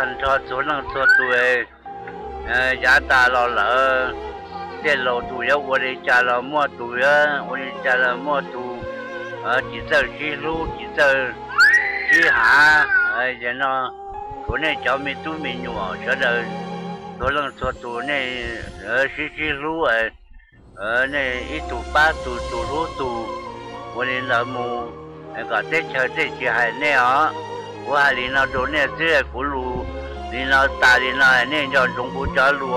tag nrho txhua leej txhua tus, yav tas los lawm, tej laus tus yuav ua li cas los muaj tus yuav ua li cas los muaj tus, tsis txawj sib hlub tsis txawj sib hav. Yog no, kuv nej cov me tub me nyuam sawv daws txhua leej txhua tus nej sib sib hlub, nej ib tug pab tus, tus hlub tus, ua li ntawd mus kom teb chaws tej tsis hais nej os. Kuv hais li no rau nej xwb, kuv lus li no tas li no, nej nco ntsoov kuv cov lus.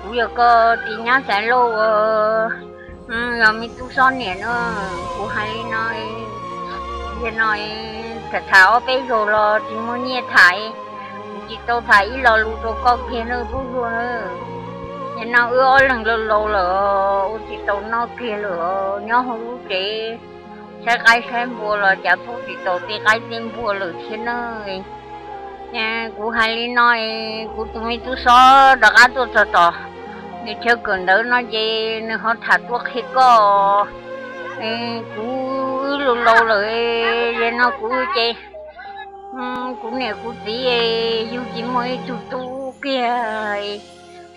Kuv yog koj tis nyab Xaiv Lauj, yog me tub xob niam no. Kuv hais li no, yog no, tham tham ob peb zaug los tsis muaj nyiaj tham, kuv tsis tau tham ib lo lus rau koj kiag na Phooj Ywg. Yog no wb ob leeg laus laus lawm, ua tsis tau noj kiag lawm, nyob hauv lub tsev saib qaib saib npua los cas pub tsis tau tej qaib tej npua lawm thiab na. Kuv hais li no, kuv tus me tub xob rov qab tuaj txog tom nws chaw kawm ntawv no ces nws ho tham tuaj qhia koj. Kuv wb laus laus lawm, yog no kuv ces kuv niam kuv txiv yug tsis muaj ib tug tub kiag.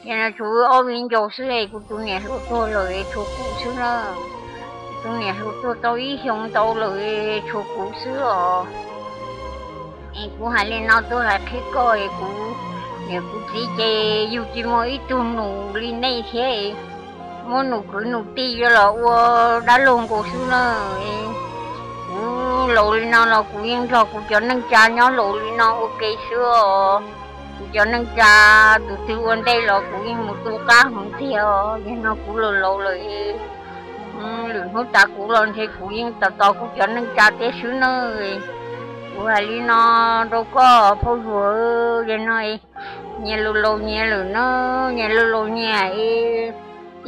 Yog no tshuav wb ob viv ncaus xwb, kuv tus niam hluas tuag lawm tshuav kuv xwb na. Kuv tus niam hluas tuag tau ib xyoo ntau lawm tshuav kuv xwb os. Es kuv hais li no tuaj hais qhia koj, kuv niam kuv txiv ces yug tsis muaj ib tug nus li nej thiab, muab nus kwv nus tij yuav los ua dab laug nkaus xwb na. Kuv laus li no los kuv yeej nrog kuv cov neej tsa nyob laus li no ua ke xwb os. Kuv cov neej tsa tus twg ua ntej los kuv yeej mus tu qab hmoov tiag os. Yog no kuv laus laus lawm, lwm hnub tas kuv los ntshe kuv yeej tos tos kuv cov neej tsa thiab xwb na. Kuv hais li no rau koj Phauj Zuag, yog no nyias laus laus nyias lawm na, nyias laus laus nyias,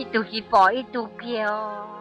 ib tug tsis pom ib tug kiag os.